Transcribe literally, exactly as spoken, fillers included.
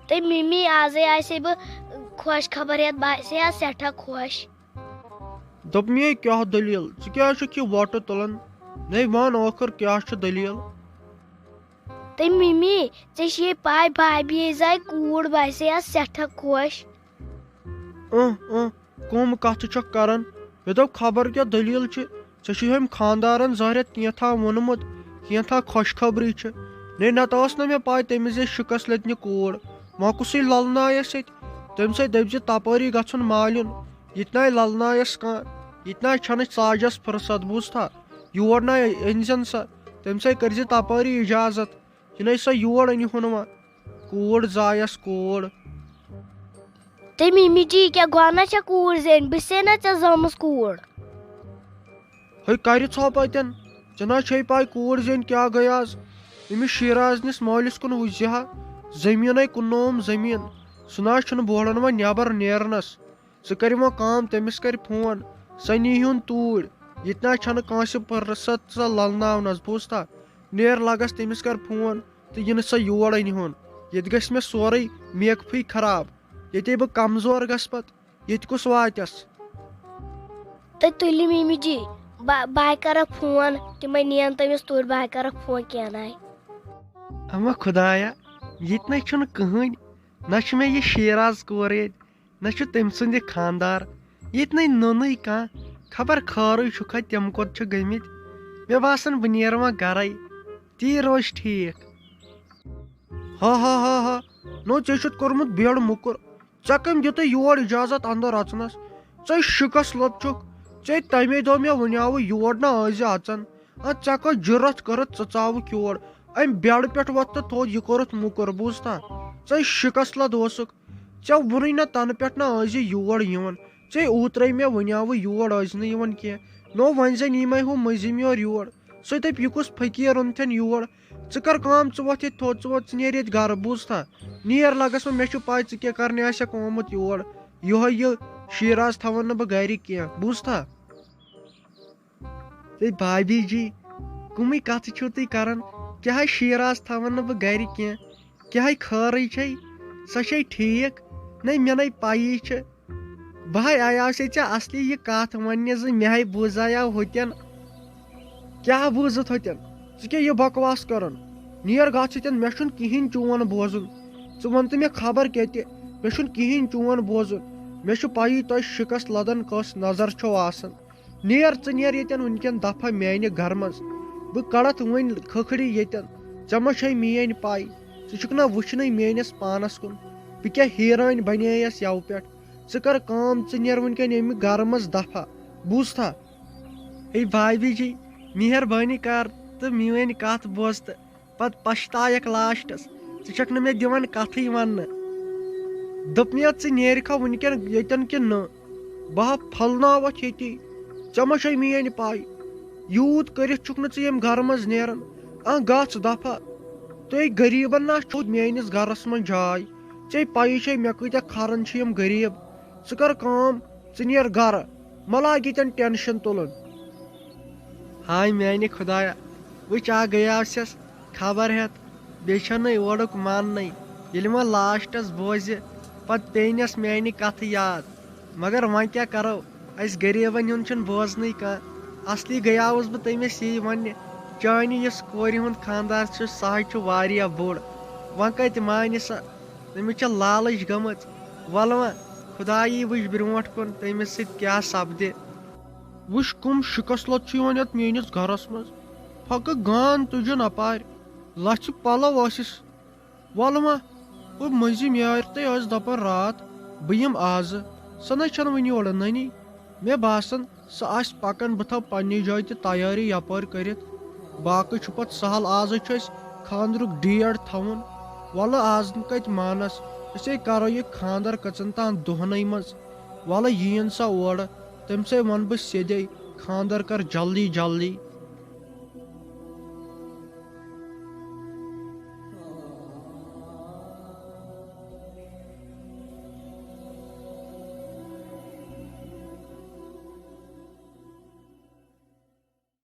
تہٕ مِمی، آزے آسے بہٕ خۄش خبر ہٮ۪تھ، بہٕ آسے آز سٮ۪ٹھاہ خۄش۔ دوٚپمے، کیٛاہ دٔلیٖل؟ ژٕ کیٛازِ چھُکھ یہِ وۄٹہٕ تُلان؟ نے وَن، ٲخٕر کیٛاہ چھُ دٔلیٖل؟ تہٕ مِمی، ژےٚ چھے پَے، بھابھی یے زاے کوٗر، بہٕ آسے آز سٮ۪ٹھاہ خۄش۔ اۭں، اۭں، کٕم کتھٕ چھکھ کران؟ مےٚ دوٚپ، خبر کیٛاہ دٔلیٖل چھِ؟ ژےٚ چھُے ہُمۍ خاندارن ظٲہرت کینٛژھا ووٚنمُت، کینٛژھا خۄشخبری چھِ۔ نے، نتہٕ ٲس نہٕ مےٚ پاے تٔمِس زِ شِکس لٔدنہِ کوٗر۔ وۄنۍ کُسٕے للنایس سۭتۍ؟ تٔمۍ سۭتۍ دٔپۍ زِ تپٲری گژھُن مالیُن۔ یہِ تہِ ناے للنایس کانٛہہ، یہِ تہِ ناے چھنہٕ ژاجس فرصت، بوٗزتھا؟ یور ناے أنۍ زٮ۪ن سۄ۔ تٔمۍ سۭتۍ کٔرۍ زِ تپٲری اجازت۔ یہِ نَے سۄ یور أنۍ ہُن وۄنۍ۔ کوٗر زایَس کوٗر۔ تہٕ مِمی جی، کیٛاہ گۄناہ چھےٚ کوٗر زینۍ؟ بہٕ چھسے نہ ژےٚ زامٕژ کوٗر۔ ہے، کَرِ ژھۄپ اَتٮ۪ن۔ ژےٚ نہ چھے پَے کوٗر زینۍ کیٛاہ گٔے آز؟ أمِس شیرازنِس مٲلِس کُن وٕچھ زِ ہا، زٔمیٖنَے کٕننووُم زٔمیٖن۔ سُہ نہ چھُنہٕ بوڑَن وۄنۍ نٮ۪بر نیرنَس۔ ژٕ کَر وۄنۍ کٲم، تٔمِس کَر فون، سۄ نی ہُن توٗرۍ۔ ییٚتہِ نہ چھَنہٕ کٲنٛسہِ پٔرسَت سۄ لَلناونَس، بوٗزتھا؟ نیر لَگَس تٔمِس کَر فون تہٕ یِنہٕ سۄ یور أنۍ ہُن۔ ییٚتہِ گژھِ مےٚ سورُے میکفٕے خراب۔ ییٚتے بہٕ کمزور گژھٕ پَتہٕ، ییٚتہِ کُس واتٮ۪س؟ تہٕ تُلِم ییٚمہِ جی، بہٕ، بہٕ ہا کَرَکھ فون، تِمَے نِیَن تٔمِس توٗرۍ، بہٕ ہا کَرَکھ فون کینٛہہ ناے۔ اما خدایا، ییٚتہِ نَے چھُنہٕ کٕہٕنۍ، نہ چھُ مےٚ یہِ شیراز کورِ ییٚتہِ، نہ چھُ تٔمۍ سُنٛد یہِ خانٛدار۔ ییٚتہِ نَے نوٚنُے کانٛہہ، خبر خٲرٕے چھُکھا تِم کوٚت چھِ گٔمٕتۍ۔ مےٚ باسان، بہٕ نیرٕ وۄنۍ گرَے، تی روزِ ٹھیٖک۔ ہا ہا ہا ہا، نو، ژےٚ چھُتھ کوٚرمُت بیڑ موٚکُر۔ ژےٚ کٔمۍ دیُتُے یور اجازت اندر اژنس؟ ژے شِکس لوٚت چھُکھ۔ ژے تمے دۄہ مےٚ ونیاوُے یور نہ ٲسۍ زِ اژان۔ آ، ژےٚ کۄس جُرتھ کٔرٕتھ ژٕ ژاوُکھ یور؟ امہِ بیڑٕ پٮ۪ٹھ وۄتھ تہٕ تھوٚد یہِ کوٚرُتھ موٚکُر، بوٗزتھا؟ ژے شِکس لد اوسُکھ۔ ژےٚ ووٚنُے نہ تنہٕ پٮ۪ٹھ نہ ٲسۍ زِ یور یِوان۔ ژے اوترے مےٚ ونیاوُے یور ٲسۍ نہٕ یِوان کینٛہہ۔ نو، وۄنۍ زن یی مے ہُہ مٔنٛزِم یور یور۔ سُہ دپہِ، یہِ کُس فقیٖر اوٚنتھن یور؟ ژٕ کر کٲم، ژٕ وۄتھ ییٚتہِ تھوٚد، ژٕ وۄتھ، ژٕ نیر ییٚتہِ گرٕ، بوٗزتھا؟ نیر لگس وۄنۍ، مےٚ چھُ پاے ژٕ کیٛاہ کرنہِ آسکھ آمُت یور۔ یِہوے یہِ شیراز تھاوَن نہٕ بہٕ گرِ کینٛہہ، بوٗزتھا؟ ہے بھابھی جی، کٕمٕے کتھٕ چھِو تُہۍ کران؟ کیٛاہ ہے شیراز تھاوَن نہٕ بہٕ گرِ کینٛہہ؟ کیٛاہ ہے خٲرٕے چھے؟ سۄ چھے ٹھیٖک؟ نَے، مےٚ نَے پَیی چھِ۔ بہٕ ہے آیاوسے ژےٚ اصلی یہِ کتھ وننہِ زِ مےٚ ہے بوٗزایاو ہوٚتٮ۪ن۔ کیٛاہ بوٗزُتھ ہوٚتٮ۪ن؟ ژٕ کیٛاہ یہِ بکواس کران؟ نیر گژھ ہوٚتٮ۪ن، مےٚ چھُنہٕ کِہیٖنۍ چون بوزُن۔ ژٕ وَن تہٕ مےٚ خبر کیٛاہ تہِ، مےٚ چھُنہٕ کِہیٖنۍ چون بوزُن۔ مےٚ چھُ پَیی تۄہہِ شِکس لدن کۄس نظر چھو آسان۔ نیر ژٕ نیر ییٚتٮ۪ن وٕنکٮ۪ن دفعہ میانہِ گرٕ منٛز۔ بہٕ کڑتھ وٕنۍ کھکھرِ ییٚتٮ۪ن۔ ژےٚ ما چھے میٲنۍ پَے؟ ژٕ چھُکھ نہ وٕچھنٕے میٲنِس پانس کُن۔ بہٕ کیٛاہ حیرٲنۍ بنییس یَوٕ پٮ۪ٹھ۔ ژٕ کر کٲم، ژٕ نیر وٕنکٮ۪ن ییٚمہِ گرٕ منٛز دفعہ۔ بوٗزتھا؟ ہے بھابھی جی، مہربٲنی کر تہٕ میٲنۍ کتھ بوز تہٕ پتہٕ پشتاوکھ لاسٹس۔ ژٕ چھکھ نہٕ مےٚ دِوان کتھٕے وننہٕ۔ دوٚپمے ژٕ نیرکھا وٕنکٮ۪ن ییٚتٮ۪ن کِنہٕ نہٕ؟ بہٕ ہا پھۄلناوتھ ییٚتی۔ ژےٚ ما چھے میٲنۍ پاے؟ یوٗت کٔرِتھ چھُکھ نہٕ ژٕ ییٚمہِ گرٕ منٛز نیران۔ آ، گژھ دفعہ۔ تُہۍ غریٖبن نا چھُو میٲنِس گرس منٛز جاے۔ ژےٚ پَیی چھے مےٚ کۭتیٛاہ کھران چھِ یِم غریٖب۔ ژٕ کر کٲم، ژٕ نیر گرٕ، مہ لاگ ییٚتٮ۪ن ٹینشن تُلُن۔ ہاے میانہِ خدایا، وٕچھ آ گٔیاوسٮ۪س خبر ہٮ۪تھ، بیٚیہِ چھَنہٕ اورُک ماننٕے۔ ییٚلہِ وۄنۍ لاسٹس بوزِ، پتہٕ پیٚینس میانہِ کتھٕ یاد۔ مگر وۄنۍ کیٛاہ کرو، اسہِ غریٖبن ہُنٛد چھُنہٕ بوزنٕے کانٛہہ۔ اصلی گٔیاوُس بہٕ تٔمِس یی وننہِ، چانہِ یُس کورِ ہُنٛد خانٛدار چھُ، سُہ حظ چھُ واریاہ بوٚڑ۔ وۄنۍ کتہِ مانہِ سۄ؟ تٔمِس چھےٚ لالٕچ گٔمٕژ۔ وَلہٕ وۄنۍ، خۄدایی وٕچھ برٛونٛٹھ کُن، تٔمِس سۭتۍ کیٛاہ سپدِ۔ وٕچھ، کٕم شِکس لَد چھِ یِوان یَتھ میٛٲنِس گَرَس منٛز۔ پھۄکہٕ گان تُجن اَپارِ، لَژھِ پَلو ٲسِس۔ وَلہٕ وۄنۍ، ہُہ مٔنٛزِم یارِ تہٕ ٲس دَپان راتھ، بہٕ یِمہٕ آزٕ۔ سۄ نَے چھَنہٕ وٕنہِ یورٕ نٔنی۔ مےٚ باسان، سۄ آسہِ پکان، بہٕ تھاوٕ پننہِ جایہِ تہِ تیٲری یپٲرۍ کٔرِتھ۔ باقٕے چھُ پتہٕ سہل، آزے چھُ اَسہِ خانٛدرُک ڈیٹ تھاوُن۔ وَلہٕ آز نہٕ کتہِ مانس، أسے کرو یہِ خانٛدر کٔژن تام دۄہنٕے منٛز۔ وَلہٕ یِیِن سۄ اورٕ، تٔمۍ سٕے وَنہٕ بہٕ سیٚدے، خانٛدر کر جلدی جلدی۔